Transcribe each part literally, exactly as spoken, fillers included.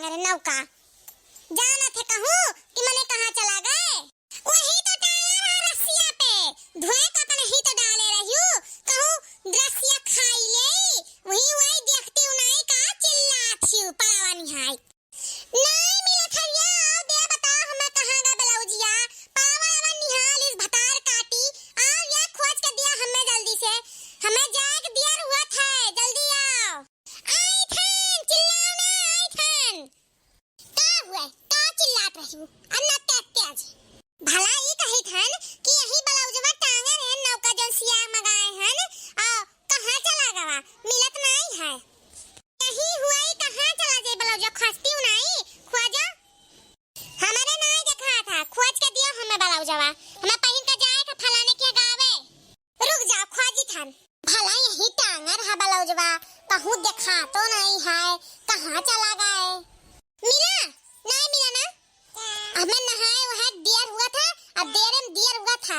अरे नौका, जानत है कहूँ कि मने कहाँ चला गए? वही तो टांगा रहा रस्सिया पे, धोए का अपन ही तो डाले रहियो, कहूँ रस्सिया खाई ले, वही वही देखती हूँ नाई का चिल्लात ही पड़वा निहाई। नाई मिलत हरिया, आओ दे बताओ हमें कहाँ गए ब्लाउजिया, पड़वा अवन निहाल इस भतार काटी, आओ ये खोज के दिया हमें जल्दी से, हमें जाए के दियर हुआ था, जल्दी आओ। आई थन, चिल्लाओ ना, आई थन। का हुए? का चिल्लात रही हूँ? अन्ना त्याग त्याग। भला ई कही थन कि यही ब्लाउजवा टांगे रहन नौका जौन सिया मगाए हन, आ कहाँ चला गवा? मिलत नाई है। यही हुआ ई कहाँ चला जाए ब्लाउजवा? खोजती हूँ नाई, खोजा। हमारे नाई देखा था, खोज के दियो हमें ब्लाउजवा। हमें पहिन के जाए था फलाने के गावे। रुक जाओ, खोजी थन। भला यही टांगर है ब्लाउजवा, कहूँ देखा तो नहीं है, कहाँ चला गए? मिला? नहीं मिला ना? हमें नहाए वहाए दियर हुआ था, अब देरे में दियर हुआ था।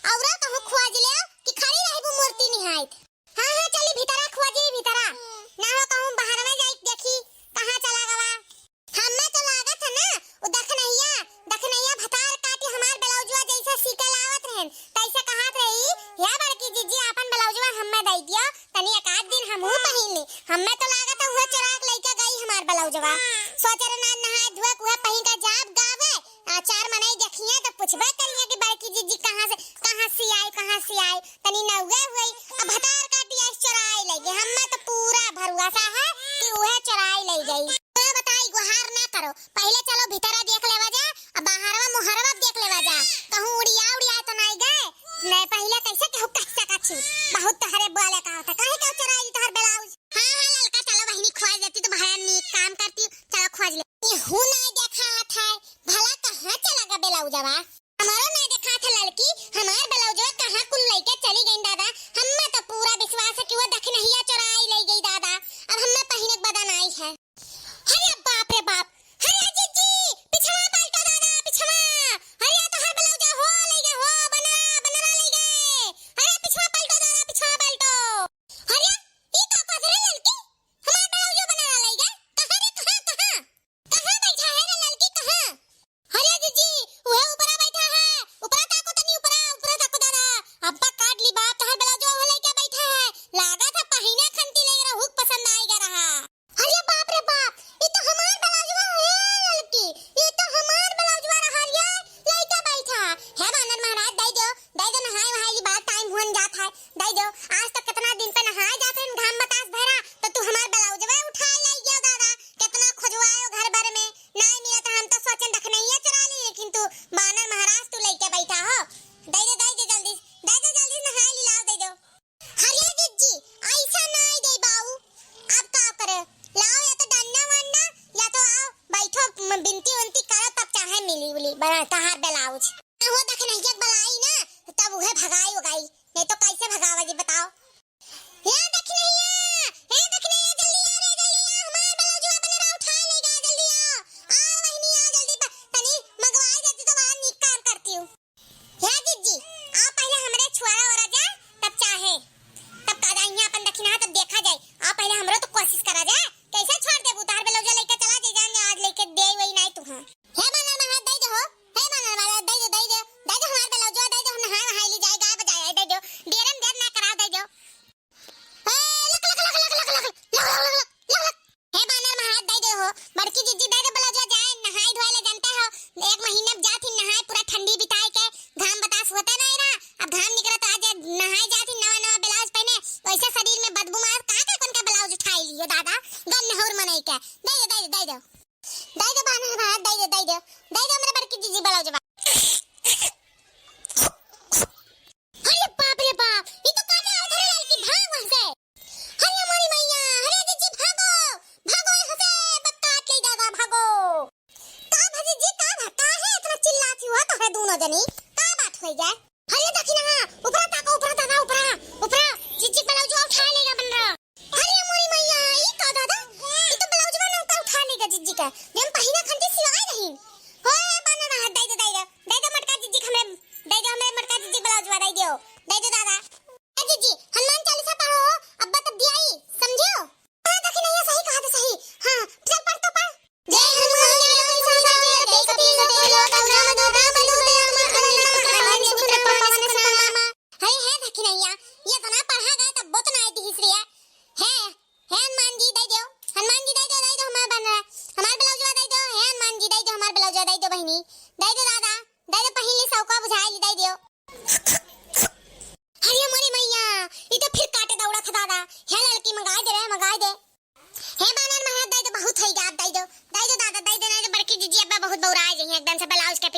और कहूँ खोज ले कि खड़ी रही वो मूर्ति निहायत। हाँ, हाँ, चली भीतरा खोजी भीतरा। ना हो कहूँ बाहर में जाई देखी, कहाँ चला गवा। हम्मे तो लागत है ना, उ दखनैया, दखनैया भतार काटी हमार ब्लाउजवा जैसे सीके लावत रहन, तैसे कहत रही, "हे बड़की जीजी, आपन ब्लाउजवा हम्मे दई दियो, तनी एक आध दिन हमहू पहिन ली।" हम्मे तो लागत है उहे चोरा के लइके गई हमार ब्लाउजवा। सोच रहे ना नहाए धोए के उहे पहिन के जाब गावे, आ चार मनई देखिए तो पूछबे करिए कि बड़की जीजी कहाँ से, कहाँ से आई, कहाँ से आई, तनी नौवे हुई। अब भतार काटी आई चोराई लई गई, हम्मे तो पूरा भरोसा है कि उहे चोराई लई गई। तो बताई, गुहार ना करो, पहिले चलो भीतरा देख लेवा जा, अब बाहरवा मोहरवा देख लेवा जा, कहूँ उड़िया उड़िया तो नाई गए। नहीं, पहिले कैसे केहू कह सकत छी? बहुत तहरे बोले का होता, काहे केहू चोराई तोहर ब्लाउज? हाँ, हाँ, ललका, चलो बहिनी, खोज देती तो बड़ा नीक काम करती, चलो खोज ले। इहू नाई देखात है, भला कहाँ चला गा ब्लाउजवा? हमारो नाई देखात है ललकी, हमार ब्लाउजवा कहाँ कुल लइके चली गईन दादा, हम्मे तो पूरा विश्वास है कि वो दखनहिया चोराई लई गई दादा, अब हम्मे पहिने के बदन आई है। अरे बाप रे बाप, अरे जिज्जी, पिछवा पलटो दादा, पिछवा। अरे तोहर ब्लाउजवा हो लई गए हो, बनरा, बनरा लई गए। अरे पिछवा पलटो दादा, पिछवा पलटो। अरे ई का कहत रे ललकी? हमार ब्लाउजवा बनरा लई गए? कहाँ रे, कहाँ, कहाँ? कहाँ बैठा है रे ललकी, कहाँ? अरे जिज्जी, उहे ऊपरा बैठा है। ऊपरा ताको तनी, ऊपरा, ऊपरा ताको दादा। अब्बा काट ली बाप, तोहर ब्लाउजवा उहे लइके बैठा है। लागत है पहिने खंती लई रहा, हुक पसंद आई गा रहा। अरे बाप रे बाप, ई तो हमार ब्लाउजवा है ललकी, ई तो हमार ब्लाउजवा रहा रे, लइके बैठा। हे बानर महाराज, दई दो, दई दो, नहाए वहाए ली बात, टाइम हुअन जात है, दई दो। आज तो कितना दिन पे नहाए जात है, घाम बतास भरा, तो तू हमार ब्लाउजवा उठाए लई गया दादा। कितना खोजवायो घर भर में, नाई मिला तो हम तो सोचन दखनैया चुरा ली, लेकिन तू बानर महाराज तू लइके बैठा हो। दई दे, दई दे जल्दी, दई दे जल्दी, नहाए ली लाओ, दई दो। अरे जिज्जी, ऐसा नाई दे बाऊ, अब का करे? लाओ या तो डंडा वंडा, या तो आओ बैठो, म-, बिनती उनती करो तब चाहे मिली उली, बना तहार ब्लाउज। हो दखनैया के बलाई ना, तब उहे भगाई उगाई, नहीं तो कैसे भगावा जी बताओ? हे दखनैया, हे दखनैया, जल्दी आ रे, जल्दी आ, हमार ब्लाउजवा बनरा उठा ले गा, जल्दी आ। आ बहिनी आ, जल्दी प-, तनी मंगवाई देती तो बड़ा नीक काम करती हूँ। हे जिज्जी, आ पहिले हमरे छुआरा ओरा जा, तब चाहे, तब का जाई यहाँ अपन दखिना, तब देखा जाए। आ पहिले हमरो तो कोशिश करा जा, कैसे छोड़ देबू? तोहर ब्लाउजवा लइके चला जाए, जान आज लइके दे वही नाई तू, हाँ। हे बानर महाराज, दई दे हो। हे बानर महाराज, दई दे, दई दे। दई दे हमार ब्लाउजवा, दई दे, हम नहाए वहाए ली जाए, गाय बजाए, दई दे। देरम देर ना कराओ, दई दे। ए, लक, लक, लक। हे बानर महाराज, दई दे हो। बड़की जिज्जी, दई दे ब्लाउजवा, जाए नहाए धोए ले, जानते हो। एक महीने में जात ही नहाए, पूरा ठंडी बिताए के, घाम बतास होते नहीं रहा। अब घाम निकला तो आज नहाए जात ही, नवा नवा ब्लाउज पहने, वैसे शरीर में बदबू मारत, कहाँ के कौन का ब्लाउज उठाई लियो दादा, गन नहौर मनई के। दई दे, दई दे, दई दे। दई दे बानर महाराज, दई दे, दई दे। दई दे हमरे बड़की जीजी ब्लाउजवा। अरे बाप रे बाप, ई तो काटे आवत है ललकी, भाग वहाँ से। अरे मोरी मैया, अरे जीजी भागो, भागो यहाँ से, बक काट ले दादा, भागो। का भा जीजी, का भा, काहे इतना चिल्लाती हुआ तोहरे दोनों जनी? का बात होई गए? अरे दखिना, ऊपरा ताको, ऊपरा दादा, ऊपरा, ऊपरा, जीजी ब्लाउजवा उठा लेगा बनरा। अरे मोरी मैया, ई का दादा? ई तो ब्लाउजवा नौका उठा लेगा जीजी का। जे हम पहिना खंती सिवाए रही। हो, ए बानर महाराज, दई दे, दई दे। दई दे मटका जीजी के हमरे, दई दे हमरे मटका जीजी ब्लाउजवा, दई दियो। दई दे दादा। ए जीजी, हनुमान चालीसा पढ़ो, अब्बा तब दियाई, समझियो? हाँ, दखिनैया सही कहा तो सही। हाँ, चल पढ़ तो पढ़। जय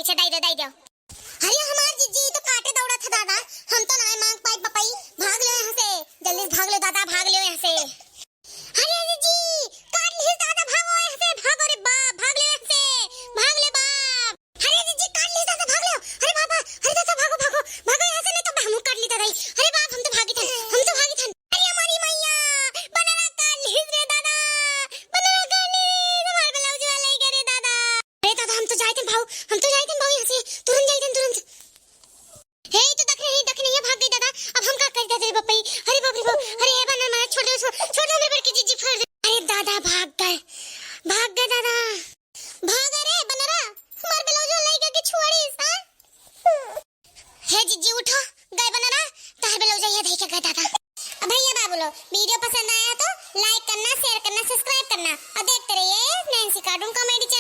अच्छा, दइ दे, दइ दे। अरे हमार जिज्जी, ई तो काटे दौड़त है दादा, हम तो नाय मांग पाई पपई। भाग लो यहाँ से, जल्दी से भाग लो दादा, भाग लो यहाँ से। अरे जिज्जी, काट लिहिस दादा, भागो यहाँ से, भागो रे बाप, भाग लो यहाँ से, भाग ले बाप। अरे जिज्जी, काट लिहिस दादा, भाग लो। अरे बाबा, अरे दादा, भागो, भागो, भागो यहाँ से, नहीं तो हमहू काट ली दादा। अरे बाप, हम तो भागित हन, हम तो भागित हन। अरे हमारी मैया, बनरा काट लिहिस रे दादा, बनरा काट लिहिस, हमार ब्लाउज वाला ही करे दादा। अरे दादा, हम तो जाइत हन भाऊ, हम तो जाइत हन भाऊ यहाँ से, तुरंत जाइत हन, तुरंत। हे, ई तो दखिनही, दखिनही भाग गई दादा। अब हम का करी दादा रे बप्पई? अरे बाप रे बाप। अरे ए बनरा, छोड़ दे उसको, छोड़ दे हमरे बड़की जिज्जी, छोड़ दे। अरे दादा, भाग गए, भाग गए दादा। भाग रे बनरा, हमार ब्लाउज लइका के छुआड़ीस, हाँ? हे जिज्जी उठो, गए बनरा, तहर ब्लाउज ये धइ के गए दादा। अब भैया बाबू लोग, video पसंद आया तो like करना, share करना, subscribe करना और देखते रहिए नैन्सी cartoon comedy channel।